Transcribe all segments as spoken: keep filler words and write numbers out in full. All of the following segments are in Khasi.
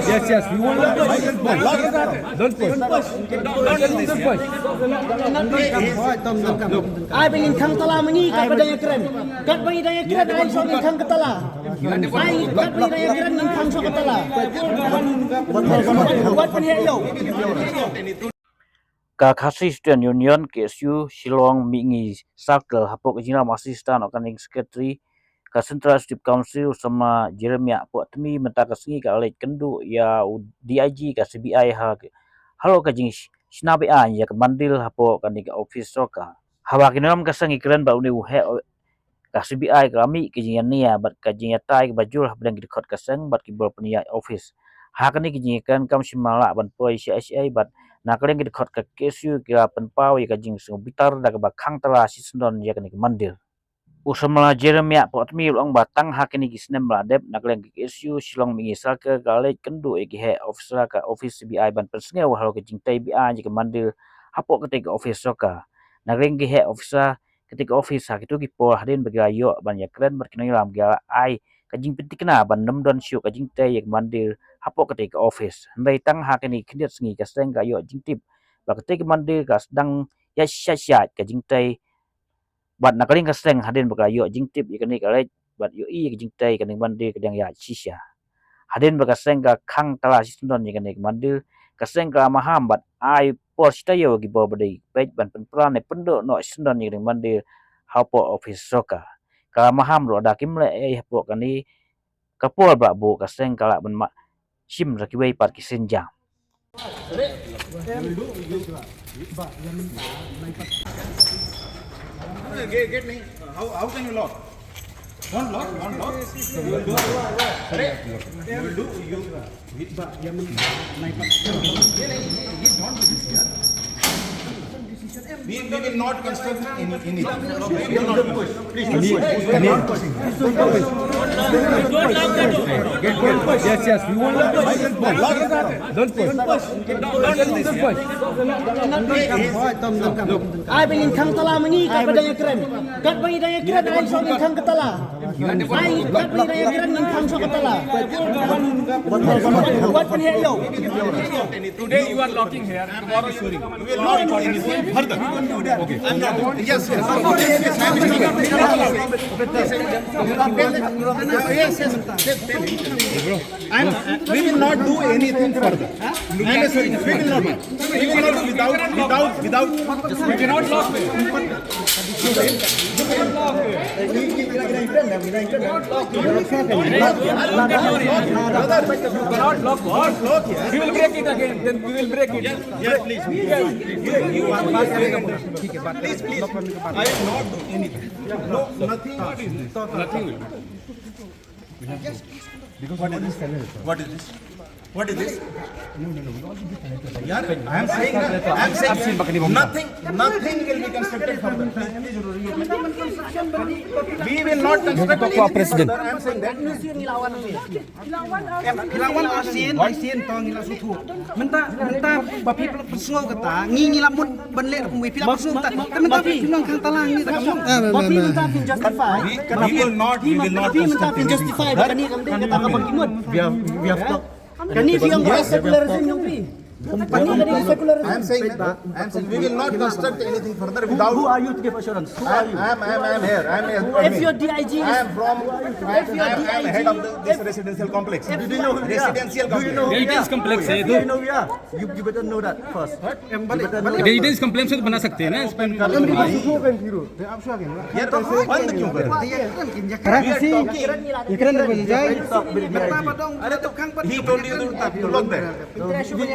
Yes, yes, we won't let them push. Don't push. Don't push. Don't push. Ai ba ngin khang tala mynta, katba dang ïakren. Katba dang ïakren, ai shu ngin khang tala. Ai katba dang ïakren ngin khang shu tala. Wat pynheh ïew. Ka Khasi Student Union, K S U, Shillong Mihngi Circle, hapoh ka jingïalam Assistant Organizing Secretary ka Central Executive Council, u samla Jeremiah Potmi, mynta ka sngi ka la leit kynduh ïa u D I G ka C B I ha, halor ka jingshna be-aiñ ïa ka mandir hapoh kane ka office sorkar. Haba ki nongïalam ka seng ki kren bad une u heh ka C B I, ka la mih ka jingïania bad ka jingïatai kaba jur hapdeng ki dkhot ka seng bad ki bor pynïaid office. Ha kane ka jingïakren kam shym la lah ban poi shaei shaei bad na ka liang ki dkhot ka K S U ki la pynpaw ïa ka jingsngewbitar da kaba khang tala shisyndon ïa kane ka mandir. U samla Jeremiah Potmi u la ong ba tang ha kine ki snem ba la dep, na ka liang ka K S U Shillong Mihngi Circle ka la leit kynduh ïa ki heh officer ka office C B I ban pynsngew halor ka jingtei be-aiñ ïa ka mandir hapoh katei ka office sorkar. Na ka liang ki heh officer katei ka office ha kito ki por hadien ba ki la ïoh ban ïakren bad ki nongïalam, ki la ai ka jingpynthikna ban ym don shuh ka jingtei ïa ka mandir hapoh katei ka office. Hynrei tang ha kine ki khyndiat sngi ka seng ka ïoh jingtip ba katei ka mandir ka sdang ïaid shait shait ka jingtei. Bad na ka liang ka seng hadien ba ka la ïoh jingtip ïa kane ka leit bad ïohi ïa ka jingtei, kane ka mandir ka dang ïaid shisha. Hadien ba ka seng ka khang tala shisyndon ïa kane ka mandir, ka seng ka la maham bad ai por shi taïew ïa ki bor ba dei peit ban pynpra ne pynduh noh shisyndon ïa kane ka mandir hapoh office sorkar. Ka la maham ruh lada kim leh ei ei hapoh kane ka por ba la buh, ka seng ka lah ban mad shim da kiwei pat ki sienjam. Get, get me. How, how can you lock? Don't lock, don't lock. You will do. Arey, you will do. You, ये नहीं, ये, ये don't do this, यार. We, we will not construct any, anything. We will not construct. Please, please. Yes, yes, we won't let them push. Don't push. Don't push. Ai ba ngin khang tala mynta, katba dang ïakren. Katba dang ïakren, ai shu ngin khang tala. Ai katba dang ïakren ngin khang shu tala. Wat pynheh ïew. Today you are locking here, tomorrow you will not do anything further. Okay. Yes, yes. Yes, yes. I'm, we will not do anything further. I'm sorry, we will not. We will not do without, without, without. We cannot lock. Brother, you cannot lock. We will break it again. Then we will break it. Yeah, please. You, you, you are, please, please. I will not do anything. No, nothing. Nothing will be. What is this? What is this? What is this? Yeah, I am saying that, I am saying nothing, nothing will be constructed further. Please, please, we will not construct anything further. I am saying that. Ngi la wan, ngi la sien, ngi la sien to ngi la shu thuh. Mynta, mynta ba phi pynlong kata, ngi, ngi la mut ban leh kumwei, phi la pynlong kata. Mynta phi nang khang tala ngi ta ka mut. Ba phi mynta phin justify. We, we will not, we will not construct anything. Phi mynta phin justify ba kane kam dei kata kaba ki mut. We have, we have talked. Kane phi ong ba secular regime jong phi. Kane ka dei secular regime. I am saying that, I am saying we will not construct anything further without. Who, who are you to give assurance? Who are you? I am, I am, I am, I am here. I am here. If your D I G is, I am from, if your I am, I am D I G, head of the, this residential complex. If you know who we are? Residential complex. Heritage complex hai. Do you know who we are? You, you better know that first. Heritage complex se to bana sakte hain na, is pe. यार, बंद क्यों कर रहे हो? अरे तो he told you to, to lock there.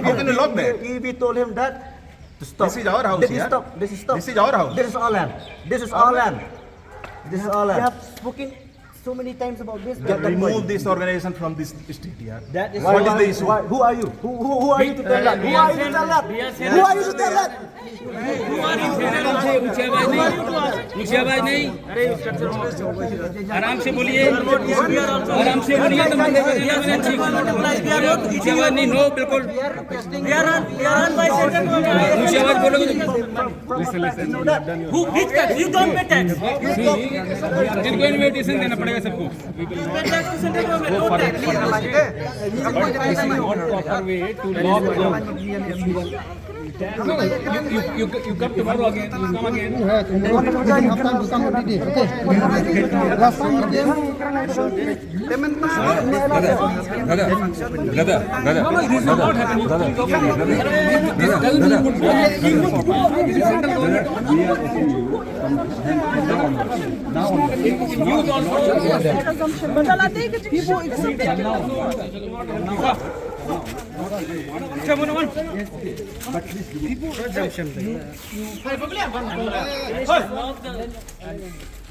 How can you lock there? We, we told him that to stop. This is our house, yeah? This is stop. This is stop. This is our house. This is our land. This is our land. This is our land. We have spoken so many times about this. Get that point. Remove this organization from this state, yeah. That is what is the issue? Why, who are you? Who, who, who are you to tell that? Who are you to tell that? Who are you to tell that? ऊंची आवाज नहीं। आराम से बोलिए। आराम से बोलिए तो मंदिर बजाना मैंने ठीक। ऊंची आवाज नहीं, नो, बिल्कुल। ऊंची आवाज बोलोगे तो Who pays tax? You don't pay tax. इनको इनविटेशन देना पड़ेगा सबको। You pay tax to central government, no tax. Proper way to law. No, you, you, you, you come tomorrow again. You come again. Tomorrow you have time to come every day. Okay. Last time you came.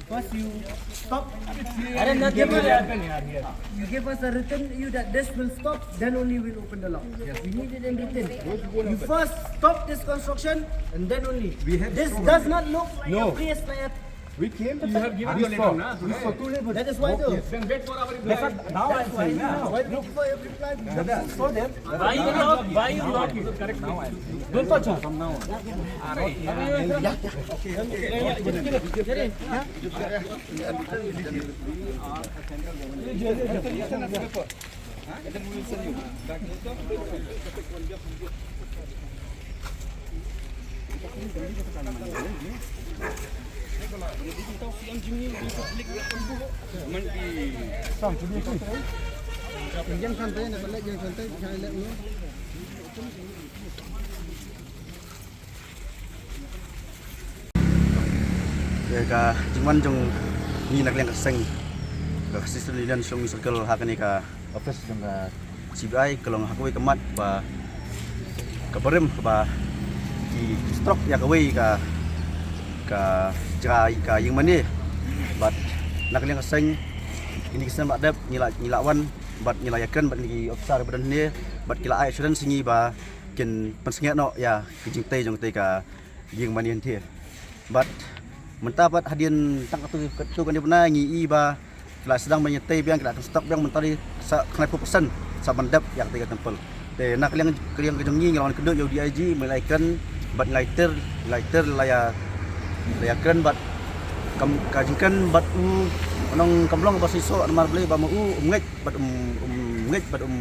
First you stop. अरे ना, give us, you give us a written you that this will stop, then only we'll open the law. We need it in written. You first stop this construction and then only. This does not look like a place like a. We came. You have given your letter, na? We saw two laborers. That is why, sir. Then wait for our reply. Now I am saying, na. Why waiting for your reply? We saw them. Why you lock? Why you lock? Don't touch her. Ka jingwan jong ngi na ka liang ka seng ka Khasi Students' Union Shillong Circle ha kane ka office jong ka C B I ka long ha kawei ka mat ba ka barim ba ki, ki stroke ïa kawei ka, ka jaka ka ïing mane. Bad na ka liang ka seng kine ki snem ba dep ngi la, ngi la wan bad ngi la ïakren bad kine ki officer ba don hangne bad ki la ai assurance ïa ngi ba kin pynsangeh noh ïa ki jingtei jong katei ka ïing mane hynrei. Bad mynta pat hadien tang katto katne bnai ngi i ba ki la sdang ban ïatei biang, ki la tang stock biang mynta dei sa khyndai phew percent sa ban dep ïa katei ka temple. Te na ka liang, ka liang ka jong ngi ngi la wan kynduh ïa u D I G, me la ïakren bad la ïater, la ïater la ïa, la ïakren bad kam, ka jingkren bad u nong kam long ba shisha namar balei ba ma u um ngeit bad um, um ngeit bad um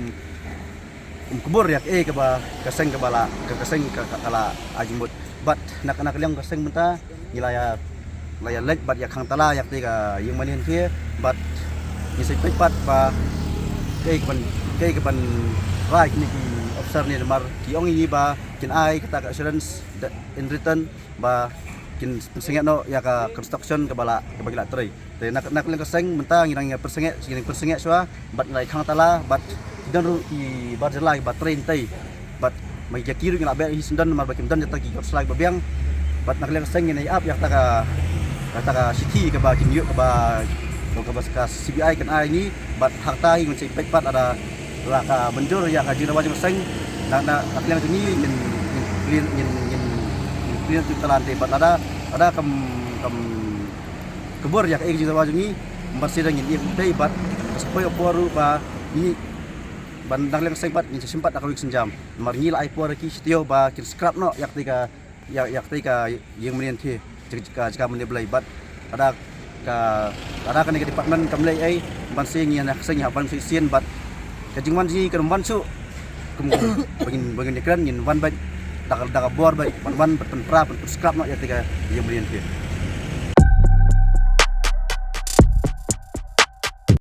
um kubur ïa kaei kaba ka seng kaba la, ka, ka seng ka, ka, ka la ai jingmut. Bad na ka, na ka liang ka seng mynta ngi la ïa, la ïa leit bad ïa khang tala ïa katei ka ïing mane hynrei bad ngi sa peit pat ba kaei kaban, kaei kaban rai kine ki officer ne namar ki ong ïa ngi ba kin ai kata ka assurance in written ba kin pynsangeh noh ïa ka construction kaba la, kaba ki la trei. Te na, na ka liang ka seng mynta ngi dang ïa pynsangeh, ngi dang pynsangeh shuwa bad ngi la ïa khang tala bad ki don ruh ki bar jylla kiba trei hangtei bad ma ki jaki ruh ngi la beh hi syndon namar ba kim don jata ki kot slai ba biang. Bad na ka liang ka seng ngi ïa ap ïa kata ka, kata ka shithi kaba kin ïoh kaba, kaba ka C B I kan ai ngi bad ha kata ngi ngan sa peit pat lada la ka mynjur ïa ka jingdawa jong ka seng. Na, na, na ka liang jong ngi ngin, ngin clear, ngin, ngin, ngin clear tu talan te bad lada, lada kam, kam kubur ïa ka jingdawa jong ngi, ban sdang ngin ïa tei bad ka sa poi ka por ruh ba ngi ban dang leng seng bad ngin sa shim pat da ka wik sienjam. Namar ngi la ai por ki shtio ba kin scrap noh ïa katei ka, ïa, ïa katei ka ïing mane hynrei jaka, jaka, jaka mane blei bad lada ka, lada kane ka department kam leh ei ban sdang ngi na ka seng ïa ban sdang sien bad ka jingwan jong ngi kan wan shuh. Kum, kum ba ngin, ba ngin ïakren ngin wan bad da ka, da ka bor bad ban wan bad pynpra, pyn, pynscrap noh ïa katei ka ïing mane hynrei.